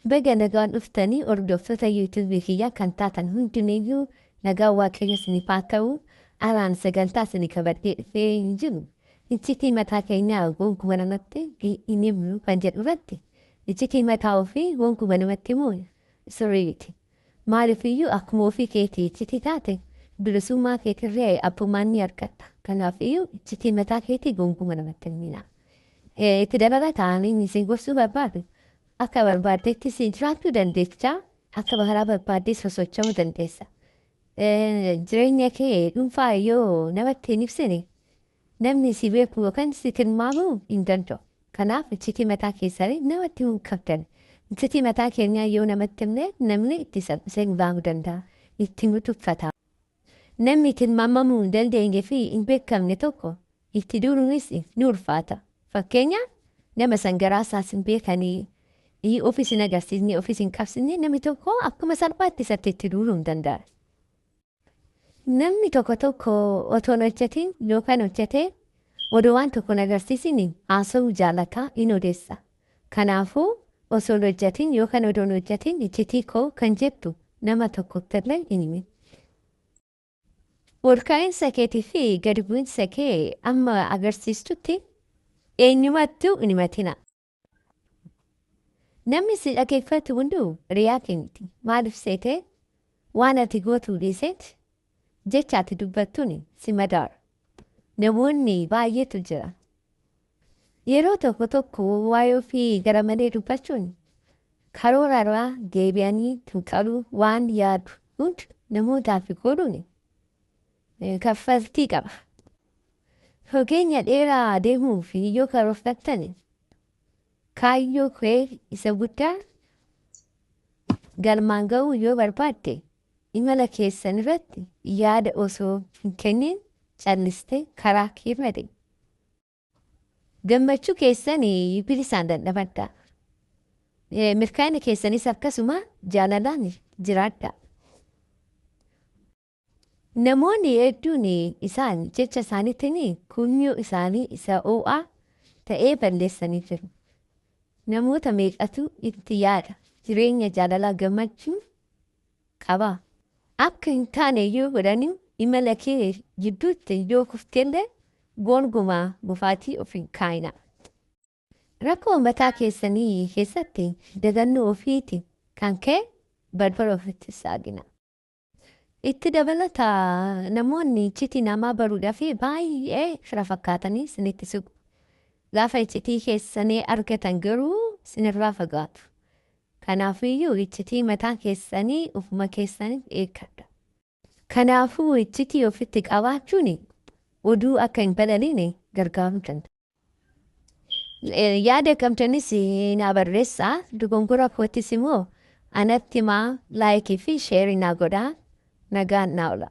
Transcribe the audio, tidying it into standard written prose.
Baga nagaan dhuftanii hordoftoota YouTube kiyyaa kan taatan hundiniyyuu, nagaan Waaqayyo isiniif haa ta'u. Araan sagantaa isinii qabadhee dhufee hin jiru. Iccitii mataa keenyaa gonkumaa namatti hin himnu kan jedhu irratti, iccitii mataa ofii gonkumaa namatti himuun sirrii miti. Maaliifiyyuu akkuma ofii keetii iccitii taate, bilisummaa keetirree abbummaan ni argatta. Kanaafiyyuu iccitii mataa keetii gonkumaa namatti hin himinaa. Itti dabalataan inni isin gorsuu barbaadu, akka barbaaddetti si jiraachuu dandeechaa, akka karaa barbaaddee sosocho'uu dandeessa. Jireenya kee dhuunfaa yoo namatti hin ibsine, namni si beeku yookaan si tilmaamuu hin danda'u. Kanaaf iccitii mataa keessanii namatti himuu qabdan. Iccitii mataa keenyaa yoo namatti himne, namni itti salphisee nu baasuu danda'a. Itti nu tuffata. Namni tilmaamamuu hin dandeenye fi hin beekamne tokko itti duuluunis ni ulfaata. Fakkeenyaaf, nama san garaa isaas hin beekanii, ofis hin agarsiisne, ofis hin qabsiisne, namni tokko akkuma salphaatti isatti itti duuluu hin danda'a. Namni tokko tokko otoo hin hojjetin yookaan hojjetee odoo waan tokko hin agarsiisin haasa'uu jaallata, hin odeessa. Kanaafuu osoo hin hojjetin yookaan odoo hin hojjetin iccitii koo kan jettu nama tokkotti illee hin himin. Olka'iinsa keetii fi gadi bu'insa kee amma agarsiistutti eenyumattuu hin himatina. Namni si dhaggeeffatu hunduu hiriyaa kee miti. Maaliif seetee? Waan ati gootu dhiiseet jecha ati dubbattuun si madaalu. Namoonni baay'eetu jira. Yeroo tokko tokko waa'ee ofii gara malee dubbachuun karoora irraa deebi'anii xinxaluu, waan yaadu hundi namootaaf godhuun kaffaltii qaba. Fageenya dheeraa deemuuf yoo karoorfattan, kaayyoo kee isa guddaa galmaan ga'uu yoo barbaadde, imala keessan irratti yaada osoo hin kennin callistee karaa kee irra deemi. Gammachuu keessan bilisaan dhandhamadhaa. Milkaa'ina keessanis akkasuma jaalalaan jiraadhaa. Namoonni hedduun isaan jecha isaaniitiin kunyoo isaanii isa ho'aa ta'ee balleessanii jiru. Namoota meeqatu itti yaada jireenya jaalalaa gammachuu qaba? Akka hin taane yoo godhanii, imala kee gidduutti yoo kuftellee gonkumaa bufaatii of hin kaa'ina. Rakkoo mataa keessanii keessatti dagannoo ofiiti kan ka'e balbala ofitti saaqina. Itti dabalata, namoonni iccitii namaa baruudhaaf baay'ee fira fakkaatanii isinitti siqu. Gaafa iccitii keessanii argatan garuu isinirraa fagaatu. Kanaafiyyuu iccitii mataa keessanii ofuma keessaniif eeggadha. Kanaafuu iccitii ofitti qabaachuun oduu akka hin balaliine gargaaruu danda'a. Yaada qabdanis naa barreessaa. Dogongora kootis immoo anatti himaa, like fi share naa godhaa. Nagaan naa oolaa.